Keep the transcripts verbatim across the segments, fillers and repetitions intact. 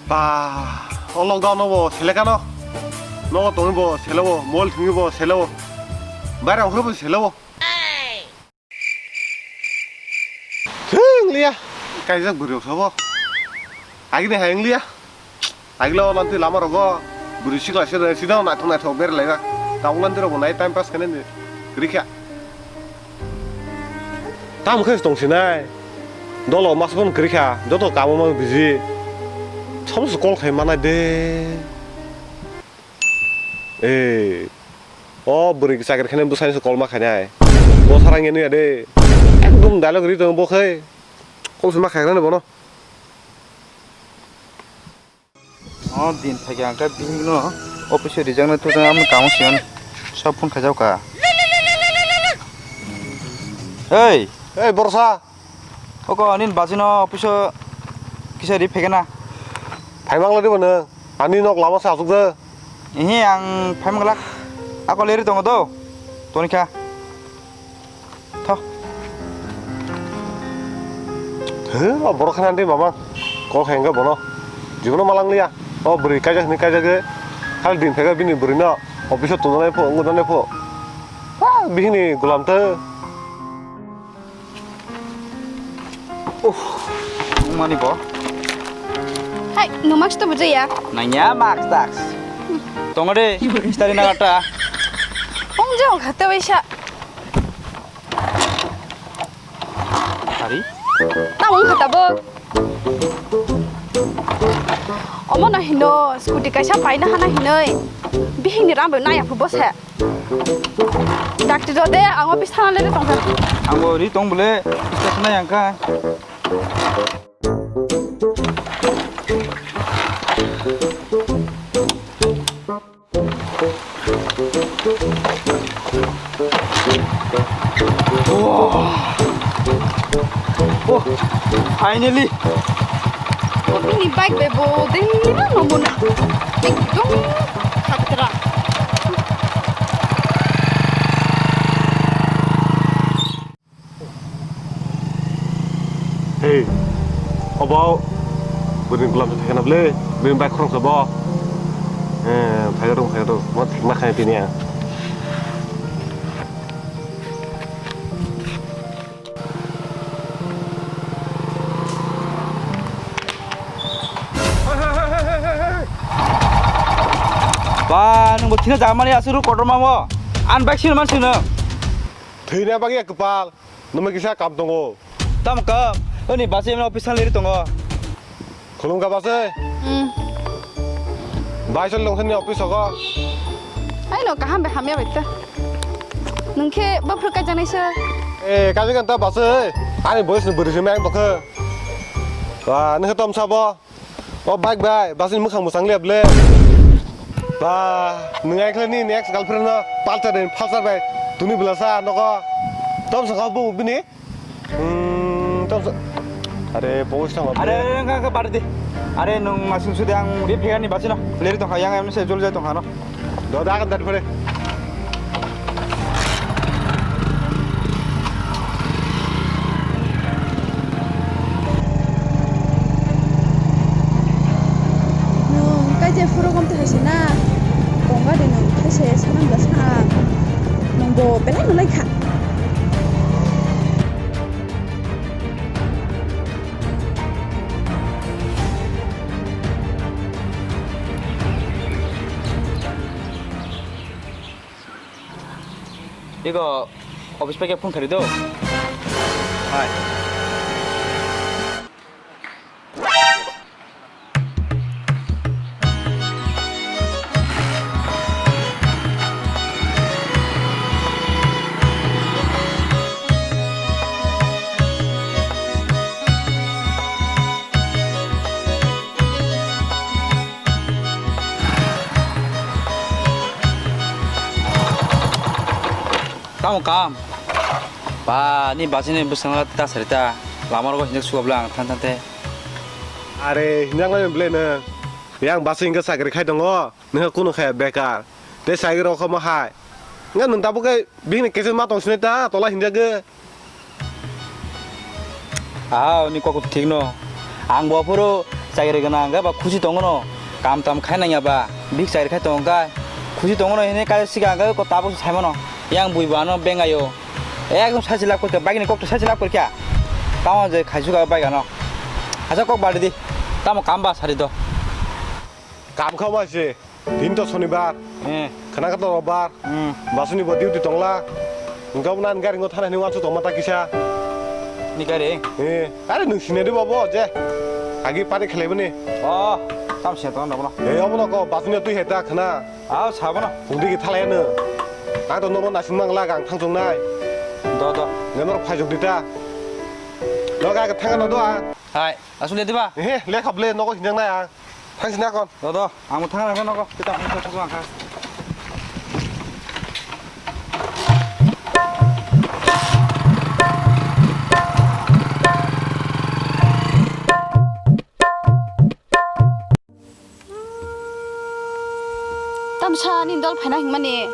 Ba, o lockdown no bo selekano. Nogo tongwi bo selewo, mol thwngwi bo selewo. Baira ongkhorwi bo selewo. Thung liya. Kaijak bwrwi sabo. Agini hai wng liya. Agila o lantwi lama rogo bwrwi sikla se sida naithok naithok berlaiga. Tabuk lantwi rogo nai time pass khainani rikha. Tamo khe tong sinai. Dolo mas phone kwrwi kha, joto kamo mang busy. Samsung call khai manai de. Eh, o bwrwi chakri khani bwsai se call ma khainai. Bo sarang yani ade. Ekdom dialogue ri tong bo khai. Call se ma khai rani bono. O din phaikhe ang khe bihikno office o rijaknai thujak, amoni kamo siyani sob phone khaijak kha. Hey! Hey, borsa! Oko nini bachino office o kisa ri phaikhe na? Phaimang lai di bo nwng. Ani nok lama se achuk de. Ihi, ang phaimang glak. Ako leri tongo do. Tonikha. Tho. He, o borok khana de mama. Kok hengga bono. Jibono malang liya. O bwrwi kaijak ni kaijak ge. Hal din phega bini bwrwi no. Office o tongna pho, ngudana pho. Ha, bihini gulam te. Uff, mani bo. Hai, no mask to bujaya. Nanya mask tax. Tongo de, stari na kata. Ong jong khate waisa. Hari? Tamo wngkha tabuk. Omo no hino scooty kaisa paina hana hinoi. Bihikni ram bai naya phu bose. Dakti rode ang office thana lere tongkha. Angbo ri tong bole station nai angkha. Oh. Oh, finally. Bini bike bai bo dei ma no mona. Ekdom khatra. Hey, obo bwrwini gulam se thaikhana bwle, bini bike khoroksa bo. Eh, phaiga rung, phaiga rung, mo thikma khai tini ang. Ba, nwng bo thina jamani aswk kotorma mo. An bike sino man sino. Thwina bagwi kwpal. Nungni kisa kam tongo. Tamo kam? Oni bachai mani office thang leri tongo. Khulumkha bachai? Hmm. Bai sal longthani office hogo. Ai no kaham bai hamya bai ta. Nung khe bwphru kaijaknai se? Eh, kaijaknai ta bachai. Ani boys ni bwrwi se mang tokhe. Ba, nung khe tom sabo. O bike bai, bachai ni mwkhang mwchang liya ble. Ba, nwng ai khlai nini ex girlfriend no palter ni phalsar bai. Tuni bwlasa nogo. Tom sakha bo bini. Hmm, tom sa-, are, bo wngkha, are, wngkha, wngkha, bar di. Are, nwng masing sudi ang ri phegani bachino. Leri tongkha, yang emni se jol jai tongkha no. Do, da, kan, dan, pare. Nwng kaisa phuru gom twi hai se na? Kongga de nwng khe se sanang da sa. Nwng bo belai no lai kha. Ego office pai khe phone khari do. Hai. Tamo kam? Ba, ni bachini bwskango ta sari ta. Lama rogo hinjak suga bwle ang thang thang te. Are, hinjak lai bwle nw. Yang bachini hwnkhe chakri khai tongo. Nokha kunu khe bekar. Tei sai rok omo hai. Nga nwng tabuk khe bini kecheng ma tong sinai ta tola hinjagwi. Aha, oni kok thik no. Ang bo phuru Chakri gwnang hwnkhe ba khusi tongo no. Kam tam khai nangya ba. Bik chakri khai tongo kha. Khusi tongo no hwnwi kaisa siga hwnkhe ko tabuk sai mano. Yang bui bo ano bengayo. Ekdom sai se lab koi kha. Bike ni kok to sai se lab koi kha. Tamo je khai suga bike ano. Asa kok bari di. Tamo kam ba sari do. Kam kha ba se. Din to sonibar. Eh. Khana kha to robar. Hmm. Basuni bo duty tongla. Hwnkhe obo nani gari ngo thana hwnwi uansuk tongma ta kisa. Ni gari? Eh, are nwng sinai di bo bo je. Agi pari khlai bani. Oh, tam se tong da bono. Eh, obono ko basuni twi heta khana. Ah, sa bono. Phungdi ki thalai no. Ang to nono nasing mang la gang thang chongnai. Do, do. Nge norok phai jok di ta. Nogo age thang no do ang. Hai, asuk le diba? Eh, le khap le nogo hinjang nai ang. Thang sini akon. Do, do, ang bo thang nang nogo. Kita ang thang thang kha. Tamsa nini dol phaina hwnmani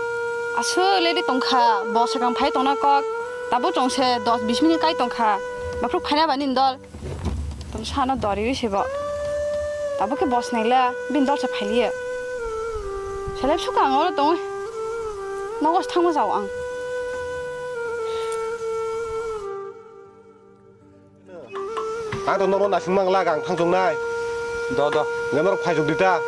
aswk le ri tongkha, bo swkang phai tongna kok, tabuk chwng se dos bis minute kai tongkha, baphru phaina ba nini dol. Tamsa no doriwi se bo. Tabuk khe bos naila bini dol se phailiya. Selep swkang oro tongwi. Nogo se thangma jao ang. Ang to nono nasing mang la gang thang chongnai. Do, do. Nge norok phai jok di ta.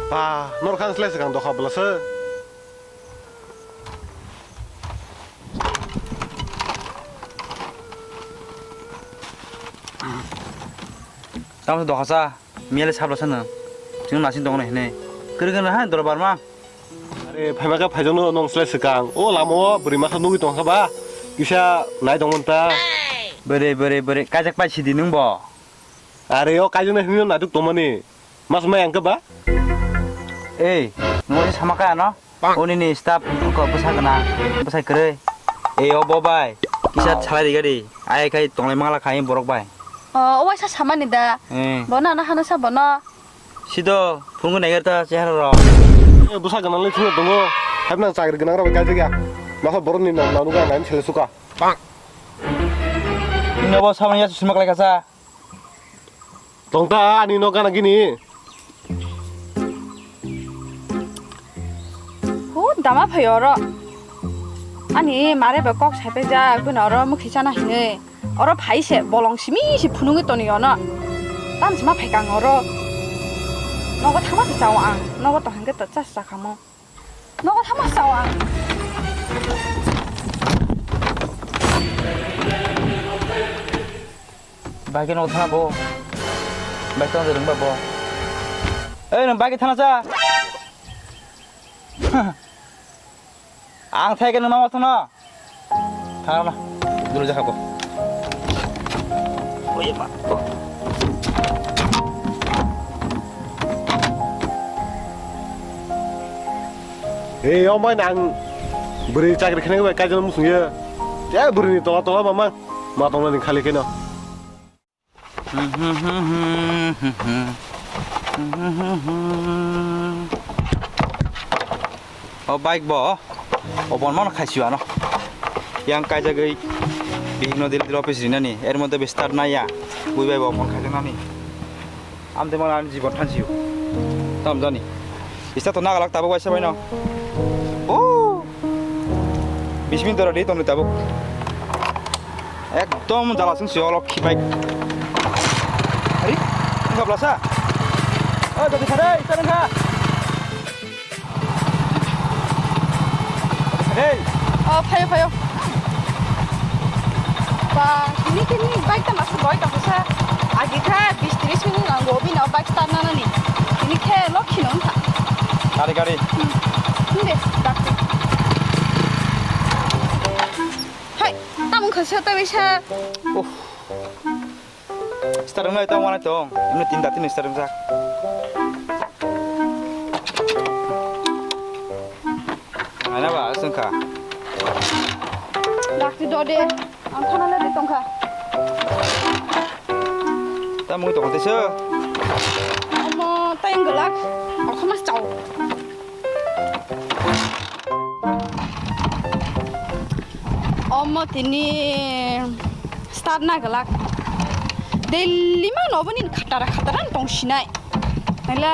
Ba, norok khang slai swkang dokha bwlasa. Tamo se dokha sa. Miyale sabla sano. Chwng nasing tongo hinwi. Kwrwi kwrwi hai dorobar ma. Are phaima khe phaijakno nong slai swkang. O lama o bwrwi masa nugwi tongkha ba. Kisa nai tongmon ta. Bwrwi, bwrwi, bwrwi. Kaijak pai sidi nwng bo. Are o kaijaknai hinwi naiduk tongmani. Mas mai ang khe ba. Ei, nwng se sama kaya no? Oni ni staff ko bwsa gana, bwsai kwrwi. E o bo bai, kisa salai rigadi. Ai khai tonglai mangla khai borok bai. O, o waisa samani da. Eh. Bono ano hano sa bono. Sido, phungu naigar ta chehara ro. E bwsa gana le thungo tongo. Hapna chakri gana ro bai kaijak ya. Masa borok ni nom nanu ga nai sele suka. Bang. Ni bo samani ya sima klai kasa. Tongta ani no gana gini. Hu dama phai oro. Ani mare ba kok sai pe ja bini oro mukhi chana hinwi. Oro phai se bolong simi si phunugwi toni ono. Tam sima phai kang oro. Nogo thama se chao ang. Nogo to hangke to chas chakamo. Nogo thama sao ang. Bai khe nogo thana bo. Bai tong rwng ba bo. Ei, nwng bai khe thana cha. Ang thai khe nwng ma thana. Thangna, dulu jakha bo. Oye ma. Ei, o mai nang bwrwi chakri khenai bai kaijano musung ye. Te bwrwi ni tola tola mama. Ma tongna ni khali keno. O bike bo, o bon mano khaisi ano. Yang kaijagwi bihik no dil dil office rinani, er moddhe be start naiya, bui bai bo phone khaijaknani. Amtwi mano ani jibon thansiyo. Tam jani. Start to nagalak tabuk waisa baino. O. Bis minute oro ri tongdi tabuk. Ekdom jala sung si olok khibai. Ari, wngkha blasa? O, jodi kha dei, kha wngkha. Jodi kha dei. O, phayo, phayo. Ba, tini khe ni bike ta masa boi tongkha sa. Agi kha bis tris minute nango bini o bike start nanani. Tini khe lokhi no wngkha. Gari, gari. Hmm. Hinde, dakti. Hai, tamung kha sa ta bisa. Uff. Start wngnai tong, wanai tong. Emni tin da tin start wngjak. Wngnai na ba, aswng kha. Dakti do de. Ang thana le de tongkha. Ta mui tong tesa. Omo, ta yang gelak. Aku mas cau. Omo tini start na glak. Daily ma no bini khatara khatara tong sinai. Nala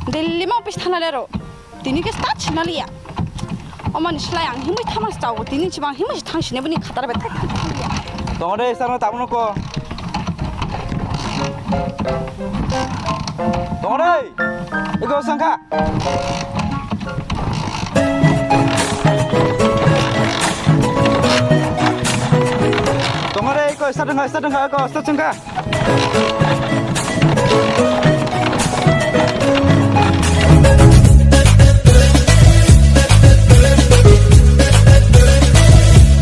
daily ma office thana lero. Tini ke start sina liya. Omo ni slai ang himui thama chao. Tini chibang himui thang sine bini khatara be thak thang liya. Tong de, start no tamo no ko. Tong de. Iko sangkha. Tongare, iko start wngkha, start wngkha, iko start wngkha.